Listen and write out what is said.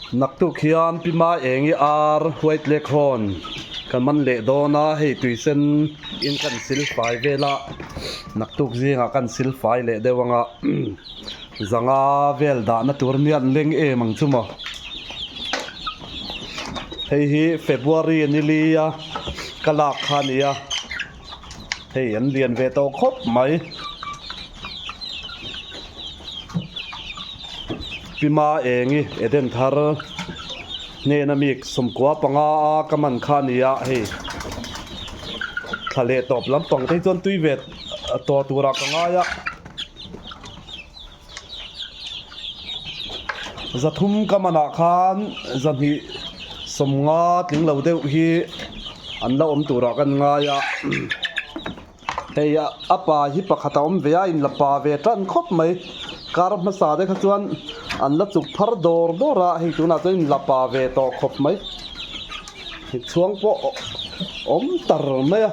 Naktuk hian Pi Ma Engi ar White Leghorn kan man leh dawn a, hei tuisen in kan sil fai vel a, naktuk zingah kan sil fai leh deuh ang a, zanga vel dahna tur nia an leng em ang chu maw. Hei hi February ni li a ka lak kha a ni a. Hei an lian ve tawh khawp mai. Pima Engi Eden thar hnena mi sawmkua panga a ka man kha a ni a hei thla leh tawp lampang te hi chuan tui ve tawh turah ka ngai a. Zathum ka manah khan zahnih sawmnga tling lo deuh hi an la awm turah kan ngai a hei a pa hi pakhat a awm ve a in la pa ve tan khawp mai kar hmasa te kha chuan an la chuk phar dawr dawr a hei tunah chuan in la pa ve tawh khawp mai chhuang pawh awm tar mai a.